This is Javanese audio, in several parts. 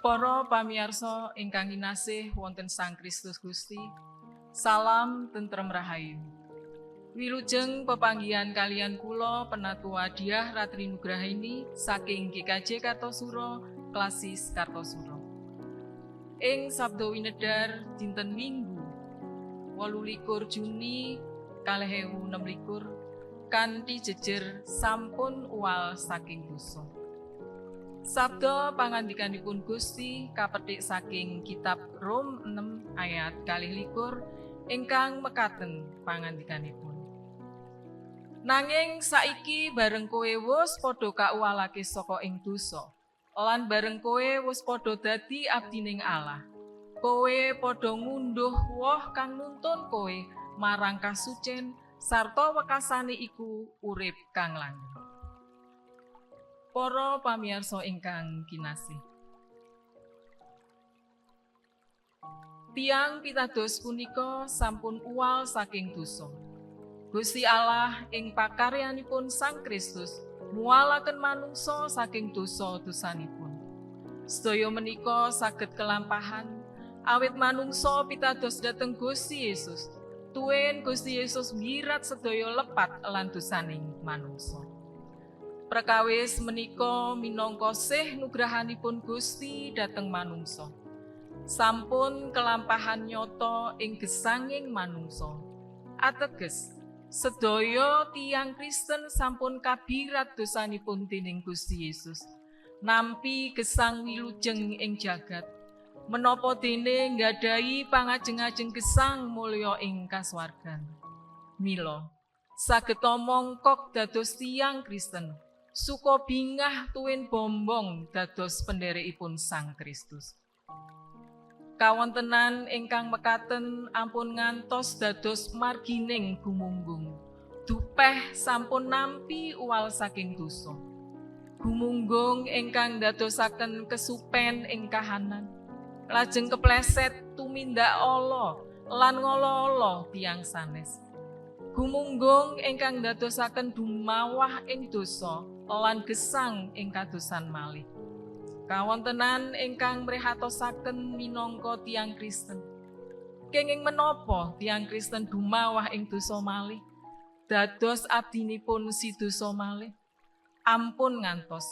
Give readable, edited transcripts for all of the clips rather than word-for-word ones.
Para pamirsa ingkang kinasih wonten Sang Kristus Gusti, salam tentrem rahayu. Wilujeng pepanggihan kalian kula Penatua Diah Ratri Nugraheni saking GKJ Kartosuro, Klasis Kartosuro. Ing Sabdo Winedar dinten Minggu 28 Juni 2026 kanthi jejer sampun uwal saking dosa. Sabda pangandikanipun Gusti kapetik saking kitab Rom 6 ayat 22 ingkang mekaten pangandikanipun. Nanging saiki bareng kowe wis padha kauwalake saka ing dosa, lan bareng kowe wis padha dadi abdining Allah. Kowe padha ngunduh woh kang nuntun kowe marang kasucen sarta wekasane iku urip kang langgeng. Para pamirsa ingkang kinasih. Tiang pitados punika sampun uwal saking dosa. Gusti Allah ing pakaryanipun Sang Kristus muwalaken manungsa saking dosa-dosanipun. Sedaya menika saged kelampahan awit manungsa pitados dhateng Gusti Yesus. Tuwin Gusti Yesus ngirat sedaya lepat lan dosaning manungsa. Perkawis menika minangka sih nugrahanipun Gusti dhateng manungsa. Sampun kelampahan nyata ing gesanging manungsa. Ateges sedaya tiyang Kristen sampun kabirat dosanipun dening Gusti Yesus. Nampi gesang wilujeng ing jagat. Menapa dene nggadahi pangajeng-ajeng gesang mulya ing kasuwargan. Mila saged mongkok dados tiyang Kristen. Suka bingah tuwin bombong dados penderekipun Sang Kristus. Kawontenan ingkang mekaten ampun ngantos dados margining gumunggung. Dupeh sampun nampi uwal saking dosa. Gumunggung ingkang dadosaken kesupen ing kahanan. Lajeng kepleset tumindak ala lan ngala-ala tiyang sanes. Gumunggung ingkang dadosaken dumawah ing dosa lan gesang ing kadosan malih. Kawontenan ingkang mrihatosaken minangka tiyang Kristen. Kenging menapa tiyang Kristen dumawah ing dosa malih? Dados abdinipun si dosa malih? Ampun ngantos.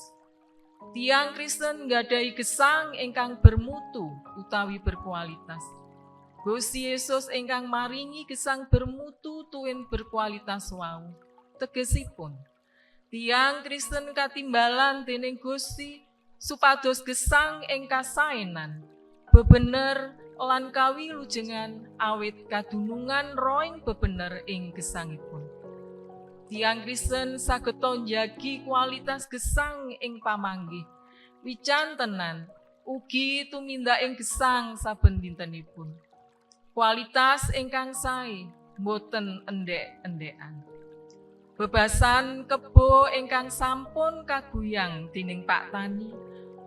Tiyang Kristen nggadahi gesang ingkang bermutu utawi berkualitas. Gusti Yesus ingkang maringi gesang bermutu tuwin berkualitas wau. Tegesipun, tiyang Kristen katimbalan dening Gusti supados gesang ing kasaenan, bebener lan kawilujengan awit kadunungan roing bebener ing gesangipun. Tiyang Kristen saged njagi kualitas gesang ing pamanggih, wicantenan ugi tumindak ing gesang saben dintenipun. Kualitas ingkang sae boten endek-endekan. Bebasan kebo ingkang sampun kaguyang dening Pak Tani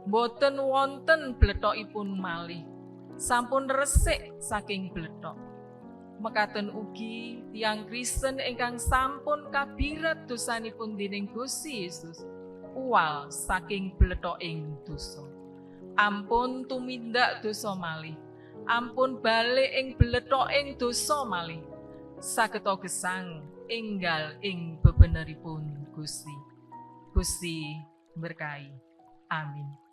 boten wonten blethokipun malih. Sampun resik saking blethok. Mekaten ugi tiyang Kristen ingkang sampun kabirat dosanipun dening Gusti Yesus uwal saking blethoking dosa. Ampun tumindak dosa malih. Ampun balik ing blethoking dosa malih. Sageta gesang enggal ing bebeneripun Gusti. Gusti berkahi. Amin.